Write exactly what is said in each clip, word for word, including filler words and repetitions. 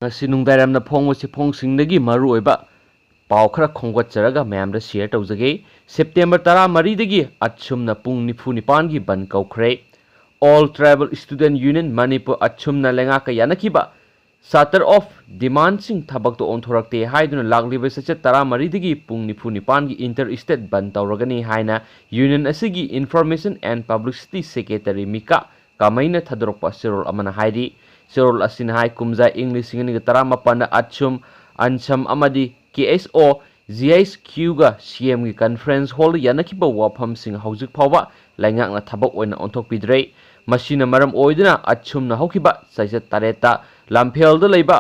ꯉꯁꯤ ꯅꯨꯡꯗꯥꯡꯋꯥꯏꯔꯝꯗ ꯐꯣꯡꯕ ꯆꯦꯐꯣꯡꯁꯤꯡꯗꯒꯤ ꯃꯔꯨꯑꯣꯏꯕ ꯄꯥꯎ ꯈꯔ ꯈꯣꯝꯒꯠꯆꯔꯒ ꯃꯌꯥꯝꯗ ꯁꯤꯌꯔ ꯇꯧꯖꯒꯦ꯫ ꯁꯦꯞꯇꯦꯝꯕꯔ ꯇꯔꯥꯃꯔꯤꯗꯒꯤ ꯑꯆꯨꯝꯅ ꯄꯨꯡ ꯅꯤꯐꯨ ꯅꯤꯄꯥꯟꯒꯤ ꯕꯟ ꯀꯧꯈ꯭ꯔꯦ꯫ All Tribal Student Union Manipur ꯑꯆꯨꯝꯅ ꯂꯩꯉꯥꯛꯀ ꯌꯥꯅꯈꯤꯕ Charter of Demandꯁꯤꯡ ꯊꯕꯛꯇ ꯑꯣꯟꯊꯣꯔꯛꯇꯦ ꯍꯥꯏꯗꯨꯅ ꯂꯥꯛꯂꯤꯕ ꯆꯩꯆꯠ ꯇꯔꯥꯃꯔꯤꯗꯒꯤ ꯄꯨꯡ ꯅꯤꯐꯨ ꯅꯤꯄꯥꯟꯒꯤ Inter State ꯕꯟ ꯇꯧꯔꯒꯅꯤ ꯍꯥꯏꯅ ꯌꯨꯅꯤꯌꯟ ꯑꯁꯤꯒꯤ Information and Publicity Secretary ꯃꯤꯀꯥ ꯀꯥꯃꯩꯅ ꯊꯥꯗꯣꯔꯛꯄ ꯆꯦꯔꯣꯜ ꯑꯃꯅ ꯍꯥꯏꯔꯤ꯫ ꯆꯦꯔꯣꯜ ꯑꯁꯤꯅ ꯍꯥꯏ, ꯀꯨꯝꯖꯥ ꯏꯪ ꯂꯤꯁꯤꯡ ꯑꯅꯤꯒ ꯇꯔꯥꯃꯥꯄꯟꯗ ꯑꯆꯨꯝ, ꯑꯟꯁꯝ ꯑꯃꯗꯤ ꯀꯦ ꯑꯦꯁ ꯑꯣ, ꯖꯤ ꯑꯩꯆ ꯀ꯭ꯌꯨꯒ ꯁꯤ ꯑꯦꯝꯒꯤ ꯀꯟꯐꯔꯦꯟꯁ ꯍꯣꯜꯗ ꯌꯥꯅꯈꯤꯕ ꯋꯥꯐꯝꯁꯤꯡ ꯍꯧꯖꯤꯛ ꯐꯥꯎꯕ ꯂꯩꯉꯥꯛꯅ ꯊꯕꯛ ꯑꯣꯏꯅ ꯑꯣꯟꯊꯣꯛꯄꯤꯗ꯭ꯔꯦ꯫ ꯃꯁꯤꯅ ꯃꯔꯝ ꯑꯣꯏꯗꯨꯅ ꯑꯆꯨꯝꯅ ꯍꯧꯈꯤꯕ ꯆꯩꯆꯠ ꯇꯔꯦꯠꯇ ꯂꯝꯐꯦꯜꯗ ꯂꯩꯕ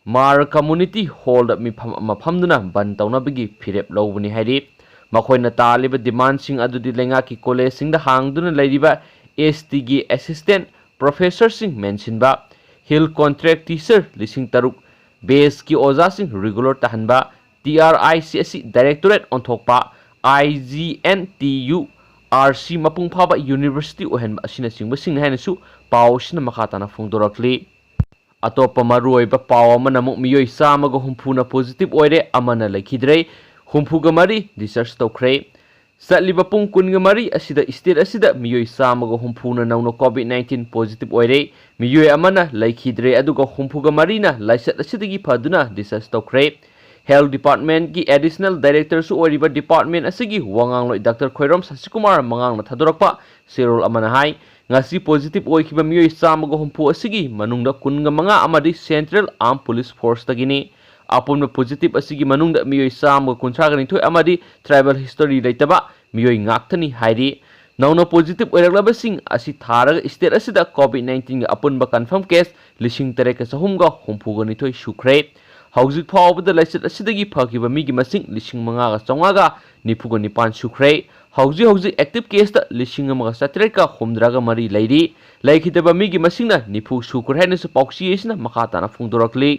ꯃꯥꯔ ꯀꯝꯃꯨꯅꯤꯇꯤ ꯍꯣꯜꯗ ꯃꯤꯐꯝ ꯑꯃ ꯐꯝꯗꯨꯅ ꯕꯟ ꯇꯧꯅꯕꯒꯤ ꯐꯤꯔꯦꯞ ꯂꯧꯕꯅꯤ ꯍꯥꯏꯔꯤ꯫ ꯃꯈꯣꯏꯅ ꯇꯥꯜꯂꯤꯕ ꯗꯤꯃꯥꯟꯁꯤꯡ ꯑꯗꯨꯗꯤ ꯂꯩꯉꯥꯛꯀꯤ ꯀꯣꯂꯦꯖꯁꯤꯡꯗ ꯍꯥꯡꯗꯨꯅ ꯂꯩꯔꯤꯕ ꯑꯦꯁ ꯇꯤꯒꯤ ꯑꯦꯁꯤꯁꯇꯦꯟ ꯄ꯭ꯔꯣꯐꯦꯁꯔꯁꯤꯡ ꯃꯦꯟꯁꯤꯟꯕ, ꯍꯤꯜ ꯀꯣꯟꯇ꯭ꯔꯦꯛ ꯇꯤꯆꯔ ꯂꯤꯁꯤꯡ ꯇꯔꯨꯛ, ꯕꯦꯁꯀꯤ ꯑꯣꯖꯥꯁꯤꯡ ꯔꯤꯒꯨꯂꯔ ꯇꯥꯍꯟꯕ, ꯇꯤ ꯑꯥꯔ ꯑꯥꯏ ꯁꯤ ꯑꯁꯤ ꯗꯥꯏꯔꯦꯛꯇꯣꯔꯦꯠ ꯑꯣꯟꯊꯣꯛꯄ, I G N T U R C ꯃꯄꯨꯡ ꯐꯥꯕ ꯌꯨꯅꯤꯚꯔꯁꯤꯇꯤ ꯑꯣꯏꯍꯟꯕ ꯑꯁꯤꯅꯆꯤꯡꯕꯁꯤꯡꯅꯤ ꯍꯥꯏꯅꯁꯨ ꯄꯥꯎ ꯑꯁꯤꯅ ꯃꯈꯥ ꯇꯥꯅ ꯐꯣꯡꯗꯣꯔꯛꯂꯤ꯫ ꯑꯇꯣꯞꯄ ꯃꯔꯨꯑꯣꯏꯕ ꯄꯥꯎ ꯑꯃꯅ ꯑꯃꯨꯛ ꯃꯤꯑꯣꯏ ꯆꯥꯝꯃꯒ ꯍꯨꯝꯐꯨꯅ ꯄꯣꯖꯤꯇꯤꯚ ꯑꯣꯏꯔꯦ, ꯑꯃꯅ ꯂꯩꯈꯤꯗ꯭ꯔꯦ, ꯍꯨꯝꯐꯨꯒ ꯃꯔꯤ ꯗꯤꯁꯆꯥꯔꯖ ꯇꯧꯈ꯭ꯔꯦ꯫ ꯆꯠꯂꯤꯕ ꯄꯨꯡ ꯀꯨꯟꯒ ꯃꯔꯤ ꯑꯁꯤꯗ ꯁ꯭ꯇꯦꯠ ꯑꯁꯤꯗ ꯃꯤꯑꯣꯏ ꯆꯥꯝꯃꯒ ꯍꯨꯝꯐꯨꯅ ꯅꯧꯅ ꯀꯣꯚꯤꯗ ꯅꯥꯏꯟꯇꯤꯟ ꯄꯣꯖꯤꯇꯤꯚ ꯑꯣꯏꯔꯦ, ꯃꯤꯑꯣꯏ ꯑꯃꯅ ꯂꯩꯈꯤꯗ꯭ꯔꯦ, ꯑꯗꯨꯒ ꯍꯨꯝꯐꯨꯒ ꯃꯔꯤꯅ ꯂꯥꯏꯆꯠ ꯑꯁꯤꯗꯒꯤ ꯐꯗꯨꯅ ꯗꯤꯁꯆꯥꯔꯖ ꯇꯧꯈ꯭ꯔꯦ꯫ ꯍꯦꯜꯊ ꯗꯤꯄꯥꯔꯠꯃꯦꯟꯠꯀꯤ ꯑꯦꯗꯤꯁꯅꯦꯜ ꯗꯥꯏꯔꯦꯛꯇꯔꯁꯨ ꯑꯣꯏꯔꯤꯕ ꯗꯤꯄꯥꯔꯠꯃꯦꯟꯠ ꯑꯁꯤꯒꯤ ꯋꯥꯉꯥꯡꯂꯣꯏ ꯗꯥꯛꯇꯔ ꯈꯣꯏꯔꯣꯝ ꯁꯁꯤꯀꯨꯃꯥꯔ ꯃꯉꯥꯡꯅ ꯊꯥꯗꯣꯔꯛꯄ ꯆꯦꯔꯣꯜ ꯑꯃꯅ ꯍꯥꯏ, ꯉꯁꯤ ꯄꯣꯖꯤꯇꯤꯚ ꯑꯣꯏꯈꯤꯕ ꯃꯤꯑꯣꯏ ꯆꯥꯝꯃꯒ ꯍꯨꯝꯐꯨ ꯑꯁꯤꯒꯤ ꯃꯅꯨꯡꯗ ꯀꯨꯟꯒ ꯃꯉꯥ ꯑꯃꯗꯤ ꯁꯦꯟꯇ꯭ꯔꯦꯜ ꯑꯥꯔꯝ ꯄꯨꯂꯤꯁ ꯐꯣꯔꯁꯇꯒꯤꯅꯤ꯫ ꯑꯄꯨꯟꯕ ꯄꯣꯖꯤꯇꯤꯚ ꯑꯁꯤꯒꯤ ꯃꯅꯨꯡꯗ ꯃꯤꯑꯣꯏ ꯆꯥꯝꯃꯒ ꯀꯨꯟꯊ꯭ꯔꯥꯒ ꯅꯤꯊꯣꯏ ꯑꯃꯗꯤ ꯇ꯭ꯔꯥꯏꯕꯦꯜ ꯍꯤꯁꯇꯣꯔꯤ ꯂꯩꯇꯕ ꯃꯤꯑꯣꯏ ꯉꯥꯛꯇꯅꯤ ꯍꯥꯏꯔꯤ꯫ ꯅꯧꯅ ꯄꯣꯖꯤꯇꯤꯚ ꯑꯣꯏꯔꯛꯂꯕꯁꯤꯡ ꯑꯁꯤ ꯊꯥꯔꯒ ꯁ꯭ꯇꯦꯠ ꯑꯁꯤꯗ ꯀꯣꯚꯤꯗ ꯅꯥꯏꯟꯇꯤꯟꯒꯤ ꯑꯄꯨꯟꯕ ꯀꯟꯐꯥꯔꯝ ꯀꯦꯁ ꯂꯤꯁꯤꯡ ꯇꯔꯦꯠꯀ ꯆꯍꯨꯝꯒ ꯍꯨꯝꯐꯨꯒ ꯅꯤꯊꯣꯏ ꯁꯨꯈ꯭ꯔꯦ꯫ ꯍꯧꯖꯤꯛ ꯐꯥꯎꯕꯗ ꯂꯥꯏꯆꯠ ꯑꯁꯤꯗꯒꯤ ꯐꯈꯤꯕ ꯃꯤꯒꯤ ꯃꯁꯤꯡ ꯂꯤꯁꯤꯡ ꯃꯉꯥꯒ ꯆꯥꯝꯃꯉꯥꯒ ꯅꯤꯐꯨꯒ ꯅꯤꯄꯥꯟ ꯁꯨꯈ꯭ꯔꯦ꯫ ꯍꯧꯖꯤꯛ ꯍꯧꯖꯤꯛ ꯑꯦꯛꯇꯤꯚ ꯀꯦꯁꯇ ꯂꯤꯁꯤꯡ ꯑꯃꯒ ꯆꯥꯇ꯭ꯔꯦꯠꯀ ꯍꯨꯝꯗ꯭ꯔꯥꯒ ꯃꯔꯤ ꯂꯩꯔꯤ꯫ ꯂꯩꯈꯤꯗꯕ ꯃꯤꯒꯤ ꯃꯁꯤꯡꯅ ꯅꯤꯐꯨ ꯁꯨꯈ꯭ꯔꯦ ꯍꯥꯏꯅꯁꯨ ꯄꯥꯎꯆꯦ ꯑꯁꯤꯅ ꯃꯈꯥ ꯇꯥꯅ ꯐꯣꯡꯗꯣꯔꯛꯂꯤ꯫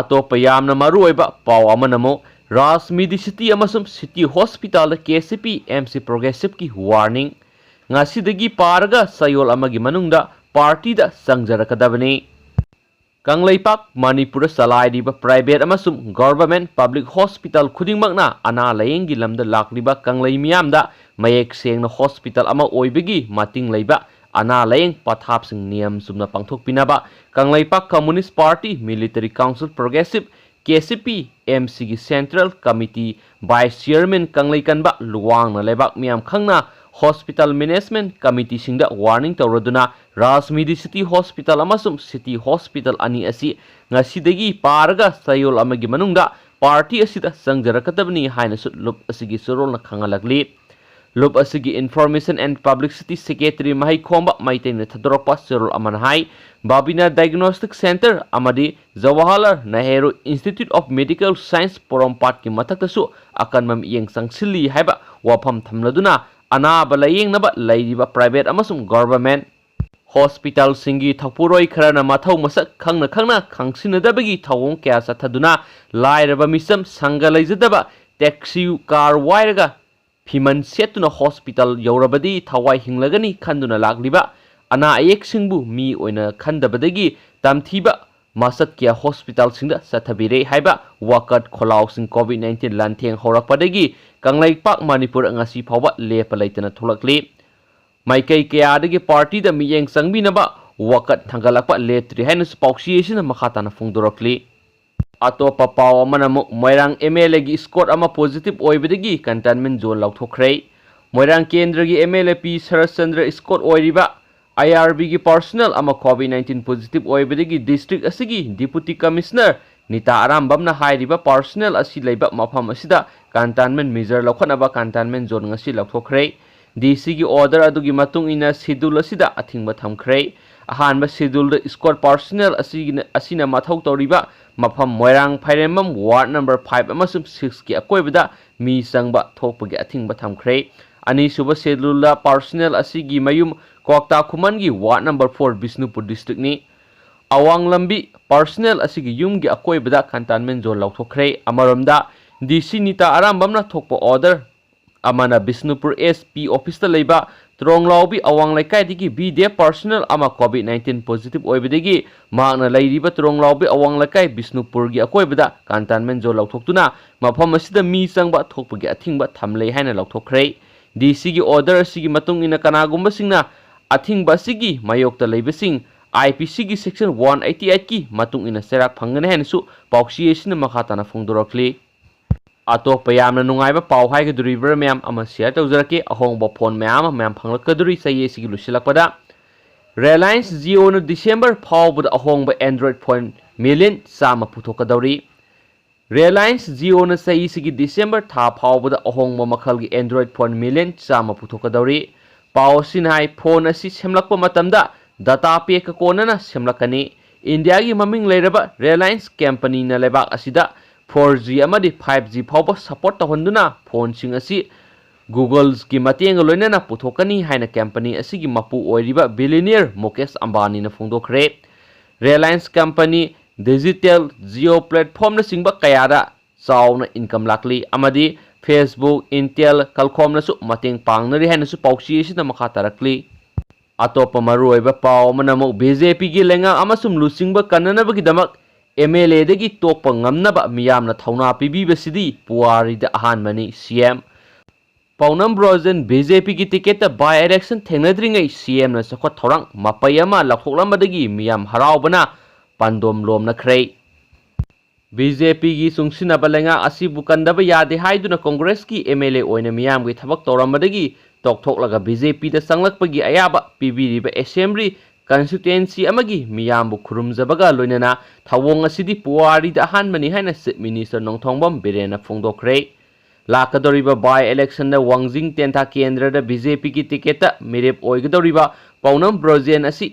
ꯑꯇꯣꯞꯄ ꯌꯥꯝꯅ ꯃꯔꯨꯑꯣꯏꯕ ꯄꯥꯎ ꯑꯃꯅ ꯑꯃꯨꯛ ꯔꯥꯖ ꯃꯤꯗꯤ ꯁꯤꯇꯤ ꯑꯃꯁꯨꯡ ꯁꯤꯇꯤ ꯍꯣꯁꯄꯤꯇꯥꯜꯗ K C P M C ꯄ꯭ꯔꯣꯒ꯭ꯔꯦꯁꯤꯚꯀꯤ warning. ꯉꯁꯤꯗꯒꯤ ꯄꯥꯔꯒ ꯆꯌꯣꯜ ꯑꯃꯒꯤ ꯃꯅꯨꯡꯗ ꯄꯥꯔꯇꯤꯗ ꯆꯪꯖꯔꯛꯀꯗꯕꯅꯤ꯫ ꯀꯪꯂꯩꯄꯥꯛ ꯃꯅꯤꯄꯨꯔꯗ ꯆꯂꯥꯏꯔꯤꯕ private ꯑꯃꯁꯨꯡ government public hospital ꯈꯨꯗꯤꯡꯃꯛꯅ ꯑꯅꯥ ꯂꯥꯌꯦꯡꯒꯤ ꯂꯝꯗ ꯂꯥꯛꯂꯤꯕ ꯀꯪꯂꯩ ꯃꯤꯌꯥꯝꯗ ꯃꯌꯦꯛ ꯁꯦꯡꯅ hospital ꯑꯃ ꯑꯣꯏꯕꯒꯤ ꯃꯇꯤꯡ ꯂꯩꯕ ꯑꯅꯥ ꯂꯥꯌꯦꯡ ꯄꯊꯥꯞꯁꯤꯡ ꯅꯤꯌꯝ ꯆꯨꯝꯅ ꯄꯥꯡꯊꯣꯛꯄꯤꯅꯕ Kangleipak Communist Party Military Council Progressive, K C P M ꯁꯤꯒꯤ Central Committee Vice Chairman ꯀꯪꯂꯩꯀꯟꯕ ꯂꯨꯋꯥꯡꯅ ꯂꯩꯕꯥꯛ ꯃꯤꯌꯥꯝ ꯈꯪꯅ hospital management committeeꯁꯤꯡꯗ warning ꯇꯧꯔꯗꯨꯅ Raj Medicity Hospital ꯑꯃꯁꯨꯡ City Hospital ꯑꯅꯤ ꯑꯁꯤ ꯉꯁꯤꯗꯒꯤ ꯄꯥꯔꯒ ꯆꯌꯣꯜ ꯑꯃꯒꯤ ꯃꯅꯨꯡꯗ party ꯑꯁꯤꯗ ꯆꯪꯖꯔꯛꯀꯗꯕꯅꯤ ꯍꯥꯏꯅꯁꯨ ꯂꯨꯞ ꯑꯁꯤꯒꯤ ꯆꯦꯔꯣꯜꯅ ꯈꯪꯍꯜꯂꯛꯂꯤ꯫ ꯂꯨꯞ ꯑꯁꯤꯒꯤ Information and Publicity Secretary ꯃꯍꯩꯈꯣꯝꯕ ꯃꯩꯇꯩꯅ ꯊꯥꯗꯣꯔꯛꯄ ꯆꯦꯔꯣꯜ ꯑꯃꯅ ꯍꯥꯏ, ꯕꯥꯕꯤꯅꯥ Diagnostic Centre ꯑꯃꯗꯤ Jawaharlal Nehru Institute of Medical Science ꯄꯣꯔꯣꯝꯄꯥꯠꯀꯤ ꯃꯊꯛꯇꯁꯨ ꯑꯀꯟꯕ ꯃꯤꯠꯌꯦꯡ ꯆꯪꯁꯤꯜꯂꯤ ꯍꯥꯏꯕ ꯋꯥꯐꯝ ꯊꯝꯂꯗꯨꯅ ꯑꯅꯥꯕ ꯂꯥꯌꯦꯡꯅꯕ ꯂꯩꯔꯤꯕ private ꯑꯃꯁꯨꯡ government hospitalꯁꯤꯡꯒꯤ ꯊꯧꯄꯨꯔꯣꯏ ꯈꯔꯅ ꯃꯊꯧ ꯃꯁꯛ ꯈꯪꯅ ꯈꯪꯅ ꯈꯪꯁꯤꯟꯅꯗꯕꯒꯤ ꯊꯧꯑꯣꯡ ꯀꯌꯥ ꯆꯠꯊꯗꯨꯅ ꯂꯥꯏꯔꯕ ꯃꯤꯆꯝ ꯁꯪꯒ ꯂꯩꯖꯗꯕ taxi car ꯋꯥꯏꯔꯒ ꯐꯤꯃꯟ ꯁꯦꯠꯇꯨꯅ hospital ꯌꯧꯔꯕꯗꯤ ꯊꯋꯥꯏ ꯍꯤꯡꯂꯒꯅꯤ ꯈꯟꯗꯨꯅ ꯂꯥꯛꯂꯤꯕ ꯑꯅꯥ ꯑꯌꯦꯛꯁꯤꯡꯕꯨ ꯃꯤ ꯑꯣꯏꯅ ꯈꯟꯗꯕꯗꯒꯤ ꯇꯝꯊꯤꯕ ꯃꯁꯛ ꯀꯌꯥ hospitalꯁꯤꯡꯗ ꯆꯠꯊꯕꯤꯔꯦ ꯍꯥꯏꯕ ꯋꯥꯀꯠ ꯈꯣꯜꯂꯥꯎꯁꯤꯡ COVID nineteen ꯂꯥꯟꯊꯦꯡ ꯍꯧꯔꯛꯄꯗꯒꯤ ꯀꯪꯂꯩꯄꯥꯛ ꯃꯅꯤꯄꯨꯔ ꯉꯁꯤ ꯐꯥꯎꯕ ꯂꯦꯞꯄ ꯂꯩꯇꯅ ꯊꯣꯛꯂꯛꯂꯤ꯫ ꯃꯥꯏꯀꯩ ꯀꯌꯥꯗꯒꯤ partyꯗ ꯃꯤꯠꯌꯦꯡ ꯆꯪꯕꯤꯅꯕ ꯋꯥꯀꯠ ꯊꯥꯡꯒꯠꯂꯛꯄ ꯂꯦꯞꯇ꯭ꯔꯤ ꯍꯥꯏꯅꯁꯨ ꯄꯥꯎꯆꯦ ꯑꯁꯤꯅ ꯃꯈꯥ ꯇꯥꯅ ꯐꯣꯡꯗꯣꯔꯛꯂꯤ꯫ ꯑꯇꯣꯞꯄ ꯄꯥꯎ ꯑꯃꯅ ꯑꯃꯨꯛ ꯃꯣꯏꯔꯥꯡ MLAꯒꯤ escort ꯑꯃ positive ꯑꯣꯏꯕꯗꯒꯤ containment zone ꯂꯧꯊꯣꯛꯈ꯭ꯔꯦ꯫ ꯃꯣꯏꯔꯥꯡ ꯀꯦꯟꯗ꯭ꯔꯒꯤ MLA ꯄꯤ ꯁꯔꯠꯆꯟꯗ꯭ꯔ escort ꯑꯣꯏꯔꯤꯕ IRBꯒꯤ personnel ꯑꯃ COVID nineteen positive ꯑꯣꯏꯕꯗꯒꯤ district ꯑꯁꯤꯒꯤ Deputy Commissioner ꯅꯤꯇꯥ ꯑꯔꯥꯝꯕꯝꯅ ꯍꯥꯏꯔꯤꯕ personnel ꯑꯁꯤ ꯂꯩꯕ ꯃꯐꯝ ꯑꯁꯤꯗ containment measure ꯂꯧꯈꯠꯅꯕ containment zone ꯉꯁꯤ ꯂꯧꯊꯣꯛꯈ꯭ꯔꯦ꯫ DCꯒꯤ order ꯑꯗꯨꯒꯤ ꯃꯇꯨꯡ ꯏꯟꯅ schedule ꯑꯁꯤꯗ ꯑꯊꯤꯡꯕ ꯊꯝꯈ꯭ꯔꯦ꯫ ꯑꯍꯥꯟꯕ scheduleꯗ escort personnel ꯑꯁꯤꯒꯤꯅ, ꯑꯁꯤꯅ ꯃꯊꯧ ꯇꯧꯔꯤꯕ ꯃꯐꯝ ꯃꯣꯏꯔꯥꯡ ꯐꯥꯏꯔꯦꯝꯕꯝ ward number five ꯑꯃꯁꯨꯡ sixꯀꯤ ꯑꯀꯣꯏꯕꯗ ꯃꯤ ꯆꯪꯕ ꯊꯣꯛꯄꯒꯤ ꯑꯊꯤꯡꯕ ꯊꯝꯈ꯭ꯔꯦ꯫ ꯑꯅꯤꯁꯨꯕ scheduleꯗ personnel ꯑꯁꯤꯒꯤ ꯃꯌꯨꯝ ꯀ꯭ꯋꯥꯛꯇꯥ ꯈꯨꯃꯟꯒꯤ ward number four ꯕꯤꯁꯅꯨꯄꯨꯔ districtꯅꯤ꯫ ꯑꯋꯥꯡ ꯂꯝꯕꯤ personnel ꯑꯁꯤꯒꯤ ꯌꯨꯝꯒꯤ ꯑꯀꯣꯏꯕꯗ containment zone ꯂꯧꯊꯣꯛꯈ꯭ꯔꯦ꯫ ꯑꯃꯔꯣꯝꯗ DC ꯅꯤꯇꯥ ꯑꯔꯥꯝꯕꯝꯅ ꯊꯣꯛꯄ order ꯑꯃꯅ ꯕꯤꯁꯅꯨꯄꯨꯔ SP officeꯇ ꯂꯩꯕ ꯇ꯭ꯔꯣꯡꯂꯥꯎꯕꯤ ꯑꯋꯥꯡ ꯂꯩꯀꯥꯏꯗꯒꯤ ꯕꯤ ꯗꯦꯕ ꯄꯥꯔꯁꯣꯅꯦꯜ ꯑꯃ ꯀꯣꯚꯤꯗ ꯅꯥꯏꯟꯇꯤꯟ ꯄꯣꯖꯤꯇꯤꯚ ꯑꯣꯏꯕꯗꯒꯤ ꯃꯍꯥꯛꯅ ꯂꯩꯔꯤꯕ ꯇ꯭ꯔꯣꯡꯂꯥꯎꯕꯤ ꯑꯋꯥꯡ ꯂꯩꯀꯥꯏ ꯕꯤꯁꯅꯨꯄꯨꯔꯒꯤ ꯑꯀꯣꯏꯕꯗ ꯀꯟꯇꯦꯟꯃꯦꯟ ꯖꯣꯟ ꯂꯥꯎꯊꯣꯛꯇꯨꯅ ꯃꯐꯝ ꯑꯁꯤꯗ ꯃꯤ ꯆꯪꯕ ꯊꯣꯛꯄꯒꯤ ꯑꯊꯤꯡꯕ ꯊꯝꯂꯦ ꯍꯥꯏꯅ ꯂꯥꯎꯊꯣꯛꯈ꯭ꯔꯦ꯫ ꯗꯤ ꯁꯤꯒꯤ ꯑꯣꯔꯗꯔ ꯑꯁꯤꯒꯤ ꯃꯇꯨꯡ ꯏꯟꯅ ꯀꯅꯥꯒꯨꯝꯕꯁꯤꯡꯅ ꯑꯊꯤꯡꯕ ꯑꯁꯤꯒꯤ ꯃꯥꯌꯣꯛꯇ ꯂꯩꯕꯁꯤꯡ ꯑꯥꯏ ꯄꯤ ꯁꯤꯒꯤ ꯁꯦꯛꯁꯟ ꯋꯥꯟ ꯑꯩꯠꯇꯤ ꯑꯩꯠꯀꯤ ꯃꯇꯨꯡ ꯏꯟꯅ ꯆꯩꯔꯥꯛ ꯐꯪꯒꯅꯤ ꯍꯥꯏꯅꯁꯨ ꯄꯥꯎꯆꯦ ꯑꯁꯤꯅ ꯃꯈꯥ ꯇꯥꯅ ꯐꯣꯡꯗꯣꯔꯛꯂꯤ꯫ ꯑꯇꯣꯞꯄ ꯌꯥꯝꯅ ꯅꯨꯡꯉꯥꯏꯕ ꯄꯥꯎ ꯍꯥꯏꯒꯗꯧꯔꯤꯕ꯭ꯔꯥ ꯃꯌꯥꯝ ꯑꯃ ꯁꯤꯌꯔ ꯇꯧꯖꯔꯛꯀꯦ꯫ ꯑꯍꯣꯡꯕ ꯐꯣꯟ ꯃꯌꯥꯝ ꯑꯃ ꯃꯌꯥꯝ ꯐꯪꯂꯛꯀꯗꯧꯔꯤ ꯆꯍꯤ ꯑꯁꯤꯒꯤ ꯂꯣꯏꯁꯤꯜꯂꯛꯄꯗ꯫ ꯔꯤꯂꯥꯌꯟꯁ ꯖꯤꯑꯣꯅ ꯗꯤꯁꯦꯝꯕꯔ ꯐꯥꯎꯕꯗ ꯑꯍꯣꯡꯕ ꯑꯦꯟꯗ꯭ꯔꯣꯏꯗ ꯐꯣꯟ ꯃꯤꯂꯤꯌꯟ ꯆꯥꯝꯃ ꯄꯨꯊꯣꯛꯀꯗꯧꯔꯤ꯫ ꯔꯤꯂꯥꯌꯟꯁ ꯖꯤꯑꯣꯅ ꯆꯍꯤꯁꯤꯒꯤ ꯗꯤꯁꯦꯝꯕꯔ ꯊꯥ ꯐꯥꯎꯕꯗ ꯑꯍꯣꯡꯕ ꯃꯈꯜꯒꯤ ꯑꯦꯟꯗ꯭ꯔꯣꯏꯗ ꯐꯣꯟ ꯃꯤꯂꯤꯌꯟ ꯆꯥꯝꯃ ꯄꯨꯊꯣꯛꯀꯗꯧꯔꯤ꯫ ꯄꯥꯎ ꯑꯁꯤꯅ ꯍꯥꯏ, ꯐꯣꯟ ꯑꯁꯤ ꯁꯦꯝꯂꯛꯄ ꯃꯇꯝꯗ ꯗꯇꯥ ꯄꯦꯛꯀ ꯀꯣꯟꯅꯅ ꯁꯦꯝꯂꯛꯀꯅꯤ꯫ ꯏꯟꯗꯤꯌꯥꯒꯤ ꯃꯃꯤꯡ ꯂꯩꯔꯕ ꯔꯤꯂꯥꯌꯟꯁ ꯀꯝꯄꯅꯤꯅ ꯂꯩꯕꯥꯛ ꯑꯁꯤꯗ ꯐꯣꯔ ꯖꯤ ꯑꯃꯗꯤ ꯐꯥꯏꯚ ꯖꯤ ꯐꯥꯎꯕ ꯁꯄꯣꯔꯠ ꯇꯧꯍꯟꯗꯨꯅ ꯐꯣꯟꯁꯤꯡ ꯑꯁꯤ ꯒꯨꯒꯜꯁꯀꯤ ꯃꯇꯦꯡꯒ ꯂꯣꯏꯅꯅ ꯄꯨꯊꯣꯛꯀꯅꯤ ꯍꯥꯏꯅ ꯀꯝꯄꯅꯤ ꯑꯁꯤꯒꯤ ꯃꯄꯨ ꯑꯣꯏꯔꯤꯕ ꯕꯤꯂꯤꯅꯤꯌꯔ ꯃꯨꯀꯦꯁ ꯑꯝꯕꯥꯅꯤꯅ ꯐꯣꯡꯗꯣꯛꯈ꯭ꯔꯦ꯫ ꯔꯤꯂꯥꯌꯟꯁ ꯀꯝꯄꯅꯤ ꯗꯤꯖꯤꯇꯦꯜ, ꯖꯤꯑꯣ ꯄ꯭ꯂꯦꯠꯐꯣꯝꯅꯆꯤꯡꯕ ꯀꯌꯥꯗ ꯆꯥꯎꯅ ꯏꯟꯀꯝ ꯂꯥꯛꯂꯤ ꯑꯃꯗꯤ ꯐꯦꯁꯕꯨꯛ, ꯏꯟꯇꯦꯜ, ꯀꯜꯀꯣꯝꯅꯁꯨ ꯃꯇꯦꯡ ꯄꯥꯡꯅꯔꯤ ꯍꯥꯏꯅꯁꯨ ꯄꯥꯎꯆꯦ ꯑꯁꯤꯗ ꯃꯈꯥ ꯇꯥꯔꯛꯂꯤ꯫ ꯑꯇꯣꯞꯄ ꯃꯔꯨꯑꯣꯏꯕ ꯄꯥꯎ ꯑꯃꯅ ꯑꯃꯨꯛ ꯕꯤ ꯖꯦ ꯄꯤꯒꯤ ꯂꯩꯉꯥꯛ ꯑꯃꯁꯨꯡ ꯂꯨꯆꯤꯡꯕ ꯀꯟꯅꯅꯕꯒꯤꯗꯃꯛ ꯑꯦꯝ ꯑꯦꯜ ꯑꯦꯗꯒꯤ ꯇꯣꯛꯄ ꯉꯝꯅꯕ ꯃꯤꯌꯥꯝꯅ ꯊꯧꯅꯥ ꯄꯤꯕꯤꯕꯁꯤꯗꯤ ꯄꯨꯋꯥꯔꯤꯗ ꯑꯍꯥꯟꯕꯅꯤ꯫ ꯁꯤ ꯑꯦꯝ ꯄꯥꯎꯅꯝ ꯕ꯭ꯔꯣꯖꯦꯟ ꯕꯤ ꯖꯦ ꯄꯤꯒꯤ ꯇꯤꯀꯦꯠꯇ ꯕꯥꯏ ꯏꯂꯦꯛꯁꯟ ꯊꯦꯡꯅꯗ꯭ꯔꯤꯉꯩ ꯁꯤ ꯑꯦꯝꯅ ꯆꯥꯎꯈꯠ ꯊꯧꯔꯥꯡ ꯃꯄꯩ ꯑꯃ ꯂꯧꯊꯣꯛꯂꯝꯕꯗꯒꯤ ꯃꯤꯌꯥꯝ ꯍꯔꯥꯎꯕꯅ ꯄꯥꯟꯗꯣꯝ ꯂꯣꯝꯅꯈ꯭ꯔꯦ꯫ ꯕꯤ ꯖꯦ ꯄꯤꯒꯤ ꯆꯨꯡꯁꯤꯟꯅꯕ ꯂꯩꯉꯥꯛ ꯑꯁꯤꯕꯨ ꯀꯟꯗꯕ ꯌꯥꯗꯦ ꯍꯥꯏꯗꯨꯅ ꯀꯣꯡꯒ꯭ꯔꯦꯁꯀꯤ ꯑꯦꯝ ꯑꯦꯜ ꯑꯦ ꯑꯣꯏꯅ ꯃꯤꯌꯥꯝꯒꯤ ꯊꯕꯛ ꯇꯧꯔꯝꯕꯗꯒꯤ ꯇꯣꯛꯊꯣꯛꯂꯒ ꯕꯤ ꯖꯦ ꯄꯤꯗ ꯆꯪꯂꯛꯄꯒꯤ ꯑꯌꯥꯕ ꯄꯤꯕꯤꯔꯤꯕ ꯑꯦꯁꯦꯝꯕ꯭ꯂꯤ ꯀꯟꯁꯇꯤꯇ꯭ꯋꯦꯟꯁꯤ ꯑꯃꯒꯤ ꯃꯤꯌꯥꯝꯕꯨ ꯈꯨꯔꯨꯝꯖꯕꯒ ꯂꯣꯏꯅꯅ ꯊꯧꯑꯣꯡ ꯑꯁꯤꯗꯤ ꯄꯨꯋꯥꯔꯤꯗ ꯑꯍꯥꯟꯕꯅꯤ ꯍꯥꯏꯅ ꯆꯤꯐ ꯃꯤꯅꯤꯁꯇꯔ ꯅꯣꯡꯊꯣꯡꯕꯝ ꯕꯤꯔꯦꯟꯅ ꯐꯣꯡꯗꯣꯛꯈ꯭ꯔꯦ꯫ ꯂꯥꯛꯀꯗꯧꯔꯤꯕ ꯕꯥꯏ ꯏꯂꯦꯛꯁꯟꯗ ꯋꯥꯡꯖꯤꯡ ꯇꯦꯟꯊꯥ ꯀꯦꯟꯗ꯭ꯔꯗ ꯕꯤ ꯖꯦ ꯄꯤꯒꯤ ꯇꯤꯀꯦꯠꯇ ꯃꯤꯔꯦꯞ ꯑꯣꯏꯒꯗꯧꯔꯤꯕ ꯄꯥꯎꯅꯝ ꯕ꯭ꯔꯣꯖꯦꯟ ꯑꯁꯤ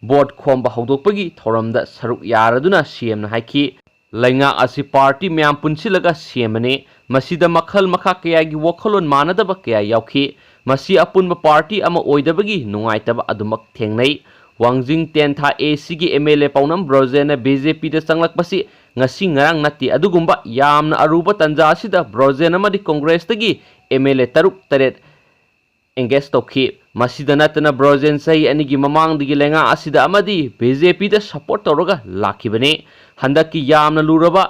ꯚꯣꯠ ꯈꯣꯝꯕ ꯍꯧꯗꯣꯛꯄꯒꯤ ꯊꯧꯔꯝꯗ ꯁꯔꯨꯛ ꯌꯥꯔꯗꯨꯅ ꯁꯤ ꯑꯦꯝꯅ ꯍꯥꯏꯈꯤ, ꯂꯩꯉꯥꯛ ꯑꯁꯤ ꯄꯥꯔꯇꯤ ꯃꯌꯥꯝ ꯄꯨꯟꯁꯤꯜꯂꯒ ꯁꯦꯝꯕꯅꯤ꯫ ꯃꯁꯤꯗ ꯃꯈꯜ ꯃꯈꯥ ꯀꯌꯥꯒꯤ ꯋꯥꯈꯜꯂꯣꯟ ꯃꯥꯟꯅꯗꯕ ꯀꯌꯥ ꯌꯥꯎꯈꯤ꯫ ꯃꯁꯤ ꯑꯄꯨꯟꯕ ꯄꯥꯔꯇꯤ ꯑꯃ ꯑꯣꯏꯗꯕꯒꯤ ꯅꯨꯡꯉꯥꯏꯇꯕ ꯑꯗꯨꯃꯛ ꯊꯦꯡꯅꯩ꯫ ꯋꯥꯡꯖꯤꯡ ꯇꯦꯟꯊꯥ ꯑꯦ ꯁꯤꯒꯤ ꯑꯦꯝ ꯑꯦꯜ ꯑꯦ ꯄꯥꯎꯅꯝ ꯕ꯭ꯔꯣꯖꯦꯟꯅ ꯕꯤ ꯖꯦ ꯄꯤꯗ ꯆꯪꯂꯛꯄꯁꯤ ꯉꯁꯤ ꯉꯔꯥꯡ ꯅꯠꯇꯦ꯫ ꯑꯗꯨꯒꯨꯝꯕ ꯌꯥꯝꯅ ꯑꯔꯨꯕ ꯇꯥꯟꯖꯥ ꯑꯁꯤꯗ ꯕ꯭ꯔꯣꯖꯦꯟ ꯑꯃꯗꯤ ꯀꯣꯡꯒ꯭ꯔꯦꯁꯇꯒꯤ ꯑꯦꯝ ꯑꯦꯜ ꯑꯦ ꯇꯔꯨꯛ ꯇꯔꯦꯠ ꯑꯦꯡꯒꯦꯖ ꯇꯧꯈꯤ꯫ ꯃꯁꯤꯗ ꯅꯠꯇꯅ ꯕ꯭ꯔꯣꯖꯦꯟ ꯆꯍꯤ ꯑꯅꯤꯒꯤ ꯃꯃꯥꯡꯗꯒꯤ ꯂꯩꯉꯥꯛ ꯑꯁꯤꯗ ꯑꯃꯗꯤ ꯕꯤ ꯖꯦ ꯄꯤꯗ ꯁꯄꯣꯔꯠ ꯇꯧꯔꯒ ꯂꯥꯛꯈꯤꯕꯅꯤ꯫ ꯍꯟꯗꯛꯀꯤ ꯌꯥꯝꯅ ꯂꯨꯔꯕ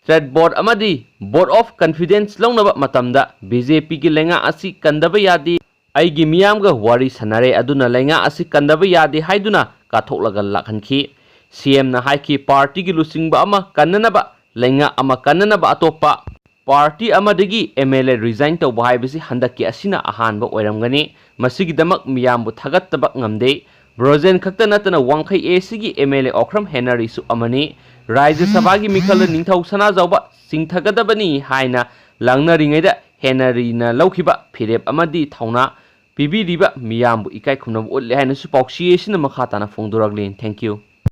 ꯇ꯭ꯔꯦꯠ ꯕꯣꯔꯗ ꯑꯃꯗꯤ ꯚꯣꯠ ꯑꯣꯐ ꯀꯟꯐꯤꯗꯦꯟꯁ ꯂꯧꯅꯕ ꯃꯇꯝꯗ ꯕꯤ ꯖꯦ ꯄꯤꯒꯤ ꯂꯩꯉꯥꯛ ꯑꯁꯤ ꯀꯟꯗꯕ ꯌꯥꯗꯦ, ꯑꯩꯒꯤ ꯃꯤꯌꯥꯝꯒ ꯋꯥꯔꯤ ꯁꯥꯟꯅꯔꯦ, ꯑꯗꯨꯅ ꯂꯩꯉꯥꯛ ꯑꯁꯤ ꯀꯟꯗꯕ ꯌꯥꯗꯦ ꯍꯥꯏꯗꯨꯅ ꯀꯥꯊꯣꯛꯂꯒ ꯂꯥꯛꯍꯟꯈꯤ꯫ ꯁꯤ ꯑꯦꯝꯅ ꯍꯥꯏꯈꯤ, ꯄꯥꯔꯇꯤꯒꯤ ꯂꯨꯆꯤꯡꯕ ꯑꯃ ꯀꯟꯅꯅꯕ, ꯂꯩꯉꯥꯛ ꯑꯃ ꯀꯟꯅꯅꯕ ꯑꯇꯣꯞꯄ ꯄꯥꯔꯇꯤ ꯑꯃꯗꯒꯤ ꯑꯦꯝ ꯑꯦꯜ ꯑꯦ ꯔꯤꯖꯥꯏꯟ ꯇꯧꯕ ꯍꯥꯏꯕꯁꯤ ꯍꯟꯗꯛꯀꯤ ꯑꯁꯤꯅ ꯑꯍꯥꯟꯕ ꯑꯣꯏꯔꯝꯒꯅꯤ꯫ ꯃꯁꯤꯒꯤꯗꯃꯛ ꯃꯤꯌꯥꯝꯕꯨ ꯊꯥꯒꯠꯇꯕ ꯉꯝꯗꯦ꯫ ꯕ꯭ꯔꯣꯖꯦꯟ ꯈꯛꯇ ꯅꯠꯇꯅ ꯋꯥꯡꯈꯩ ꯑꯦ ꯁꯤꯒꯤ ꯑꯦꯝ ꯑꯦꯜ ꯑꯦ ꯑꯣꯀ꯭ꯔꯝ ꯍꯦꯅꯔꯤꯁꯨ ꯑꯃꯅꯤ꯫ ꯔꯥꯖ꯭ꯌ ꯁꯚꯥꯒꯤ ꯃꯤꯈꯜꯗ ꯅꯤꯡꯊꯧ ꯁꯅꯥꯖꯥꯎꯕ ꯆꯤꯡꯊꯒꯗꯕꯅꯤ ꯍꯥꯏꯅ ꯂꯥꯡꯅꯔꯤꯉꯩꯗ ꯍꯦꯅꯔꯤꯅ ꯂꯧꯈꯤꯕ ꯐꯤꯔꯦꯞ ꯑꯃꯗꯤ ꯊꯧꯅꯥ ꯄꯤꯕꯤꯔꯤꯕ ꯃꯤꯌꯥꯝꯕꯨ ꯏꯀꯥꯏ ꯈꯨꯝꯅꯕ ꯎꯠꯂꯦ ꯍꯥꯏꯅꯁꯨ ꯄꯥꯎꯆꯦ ꯑꯁꯤꯅ ꯃꯈꯥ ꯇꯥꯅ ꯐꯣꯡꯗꯣꯔꯛꯂꯤ꯫ Thank you꯫